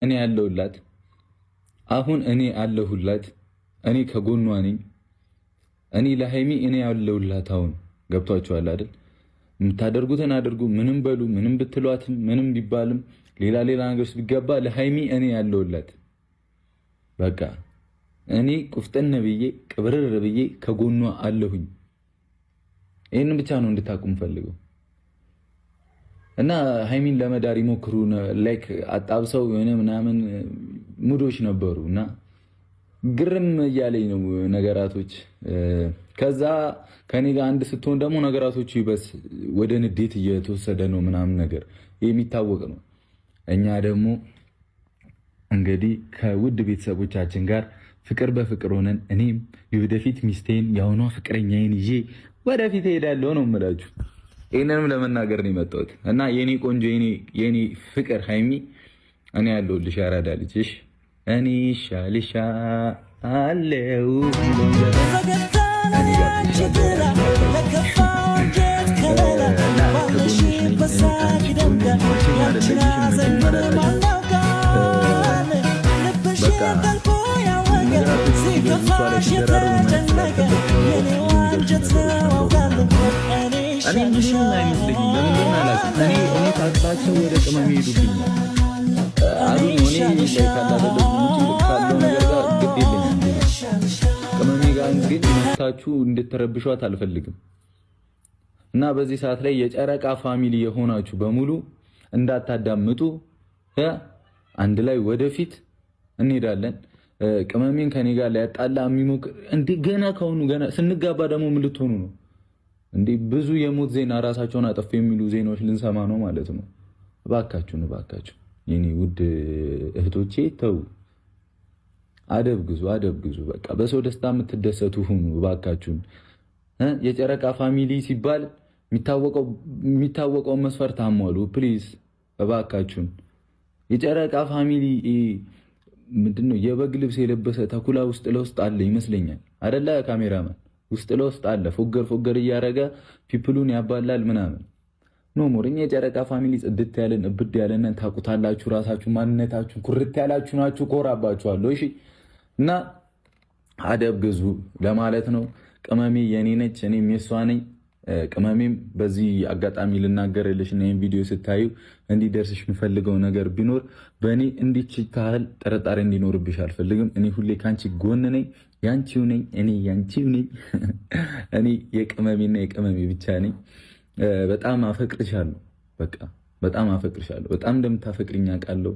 እኔ ያለሁላት፣ አሁን እኔ አለሁላት፣ እኔ ከጎኗ ነኝ። እኔ ለሀይሚ እኔ ያለሁላት። አሁን ገብቷችኋል አይደል? የምታደርጉትን አድርጉ። ምንም በሉ፣ ምንም ብትሏትም፣ ምንም ቢባልም፣ ሌላ ሌላ ነገር ቢገባ ለሀይሚ እኔ ያለሁላት። በቃ እኔ ቁፍጥን ብዬ ቅብርር ብዬ ከጎኗ አለሁኝ። ይህንን ብቻ ነው እንድታቁ የምፈልገው። እና ሀይሚን ለመዳር ይሞክሩ like አጣብሰው የሆነ ምናምን mood ኦች ነበሩ እና ግርም እያለኝ ነው ነገራቶች። ከዛ ከኔ ጋር አንድ ስትሆን ደግሞ ነገራቶቹ ይበስ ወደ ንዴት እየተወሰደ ነው ምናምን ነገር የሚታወቅ ነው። እኛ ደግሞ እንግዲህ ከውድ ቤተሰቦቻችን ጋር ፍቅር በፍቅር ሆነን እኔም የወደፊት ሚስቴን የአሁኗ ፍቅረኛዬን ይዤ ወደፊት እሄዳለሁ ነው የምላችሁ። ይህንንም ለመናገር ነው የመጣሁት እና የኔ ቆንጆ፣ የኔ ፍቅር ሀይሚ፣ እኔ ያለሁልሽ፣ ያራዳ ልጅ፣ እሺ እኔ ይሻልሻለው። ፈገግታ ነው ያንቺ ጥላ፣ ለከፋው አንጀት ከለላ፣ ባለሽበት ሳቅ ይደምቃል። ያንቺን ሐዘን ማን ያውቃል? ልብሽን ጠልቆ ያወቀ፣ ሲከፋሽ የተጨነቀ፣ የኔው አንጀት ነው አውቃለሁ። እኔ እኔ ምንም አይመስለኝም። ለምን እንደሆነ አላውቅም። እኔ ሳቅባቸው ወደ ቅመም ይሄዱብኛል። አሉ እኔ ላይ ካላደለ ካለው ነገር ጋር ግድ የለኝም። ቅመሜ ጋር ግን መታችሁ እንድትረብሿት አልፈልግም። እና በዚህ ሰዓት ላይ የጨረቃ family የሆናችሁ በሙሉ እንዳታዳምጡ፣ አንድ ላይ ወደፊት እንሄዳለን። ቅመሜን ከኔ ጋር ሊያጣላ የሚሞክር እንዴ፣ ገና ከአሁኑ ገና ስንጋባ ደግሞ ምን ልትሆኑ ነው እንዴ? ብዙ የሞት ዜና፣ ራሳቸውን አጠፉ የሚሉ ዜናዎች ልንሰማ ነው ማለት ነው። እባካችሁን እባካችሁ የኔ ውድ እህቶቼ ተው፣ አደብ ግዙ፣ አደብ ግዙ። በቃ በሰው ደስታ የምትደሰቱ ሁኑ እባካችሁን። የጨረቃ family ሲባል የሚታወቀውን መስፈርት አሟሉ please፣ እባካችሁን። የጨረቃ family ምንድነው? የበግ ልብስ የለበሰ ተኩላ ውስጥ ለውስጥ አለ ይመስለኛል፣ አደለ? ካሜራማን ውስጥ ለውስጥ አለ፣ ፎገር ፎገር እያደረገ people ኡን ያባላል ምናምን። No more። እኛ የጨረቃ family ጽድት ያለን እብድ ያለንን ታውቁታላችሁ። ራሳችሁ ማንነታችሁን ኩርት ያላችሁ ናችሁ። ኮራባችኋለሁ። እሺ፣ እና አደብ ግዙ ለማለት ነው። ቅመሜ የኔ ነች፣ እኔም የሷ ነኝ። ቅመሜም በዚህ አጋጣሚ ልናገርልሽ እና ይህን ቪዲዮ ስታዩ እንዲደርስሽ የምፈልገው ነገር ቢኖር በእኔ እንዲች ታህል ጥርጣሬ እንዲኖርብሽ አልፈልግም። እኔ ሁሌ ከአንቺ ጎን ነኝ፣ ያንቺው ነኝ፣ እኔ ያንቺው ነኝ። እኔ የቅመሜና የቅመሜ ብቻ ነኝ። በጣም አፈቅርሻለሁ። በቃ በጣም አፈቅርሻለሁ። በጣም እንደምታፈቅሪኝ አውቃለሁ።